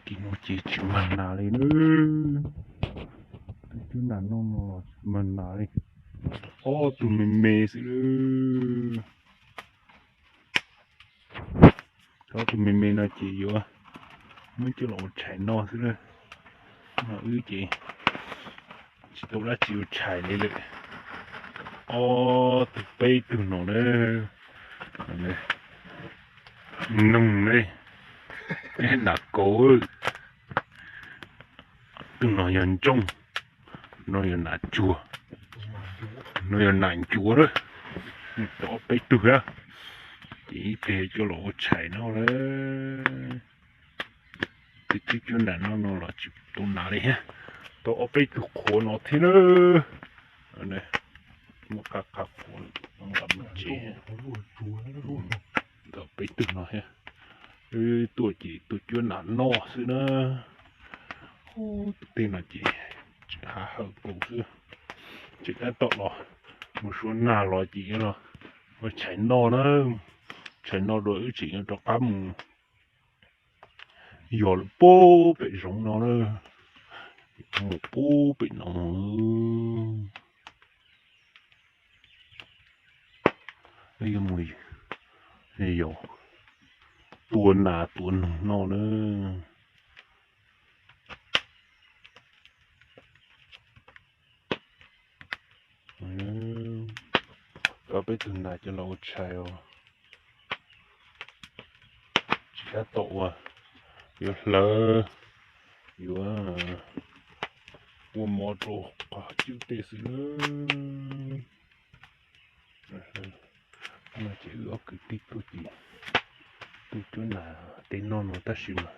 Ces no ces tsis mag nas li na. Twb cuab nas noj no los tsis mag nas li. Ob tug me me xwb. Ob tug me me no ces yuav muab coj los ua tshais noj xwb na. No wb ces tsis tau dab tsi ua tshais li lawm. Ob tug peb tug no na. Noog ne, nas kauv, tug no yog ntsooj, no yog nas cuag, no yog nas ncuav na. Tau ob peb tug na, ces ib pliag coj los ua tshais no na. Twb cuab nas noj no los tsis tau nas li thiab. Tau ob peb tug qhuav no thiab na. Muaj qab qab qhuav nqa mus tsev. Tau peb tug no thiab. Wb tuaj ces tuaj cuab nas noj xwb na. Tus tej no ces tseem hav hawm nkaus xwb. Tseem tab tom los mus sua nas los ces los ua tshais noj na. Tshais noj dua wb tseem yuav rov qab mus yos lawm pub pem zoov no na. Mus pub pem no. Yuav mus yos tua nas tua noog noj na. Tau peb tug nas coj los ua tshais os. Tsis tab tom ua, yuav hlawv, yuav ua mov rau qhov cwb tej xwb na. No ces wb ob kwv tij tuaj ces tuaj cuab nas tej noj no tab sis mas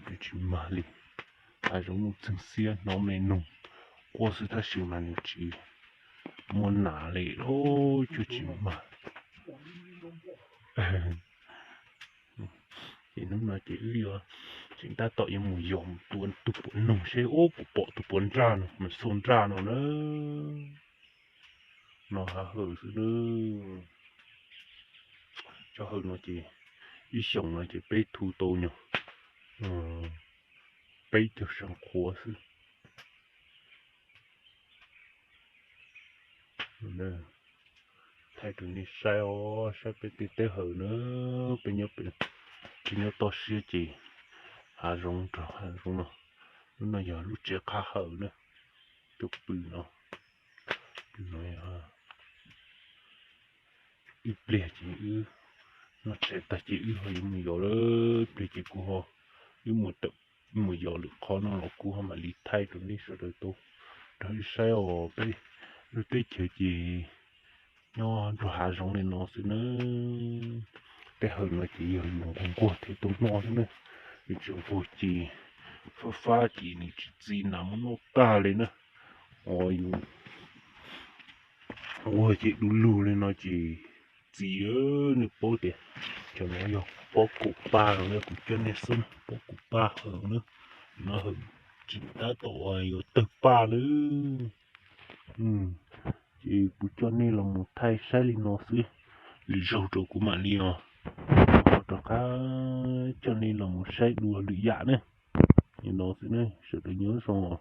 nws tsis mag li. Hav zoov nuj txeeg xiab hnov me noog quaj xwb tab sis mas nws tsis muaj nas li, cuab tsis mag. Ces hnub no ces wb yuav tseem tab tom yuav mus yos mus tua tus puav noog seb ub puas pom tus puav nraj no mas xauj nraj no na. No hav hawm xwb na. Cov hawm no ces ib xyoos no ces peb thu tau nyuag peb caug sab qhuav xwb. Thaij rau nej saib os, saib peb tej teb hawm na. Peb nyob toj siab ces hav zoov rau hav zoov no. Lub no yog lub tsev qab hawm na. Tus pw no, pw no yog ib pliag ces wb noj tshais tag ces wb ho yuav mus yos lawm, ib pliag ces kuv ho, wb mus yos lwm qhov no los kuv ho mam li thaij rau nej sawv daws tau nrog wb saib os. Peb lub teb chaws ces nyob nrog hav zoov li no xwb na. Tej hawm no ces yog yus nquag nquag thiaj tau noj xwb na. Yus tsis nquag ces fab fab ces nws tsis txi nas muab noj tag li na. Os, yus nquag ces du lug li no ces txi. Nej paub tias cov no yog pob kaum paj no na, kuv coj nej xub pob kaum paj hawm na. No hawm tsis tab tom yuav tawg paj na. Ces kuv coj nej los mus thaij saib li no xwb, lwm zaug rau kuv mam li os rov qab coj nej los mus saib dua lwm yam na. Li no xwb na, sawv daws nyob zoo.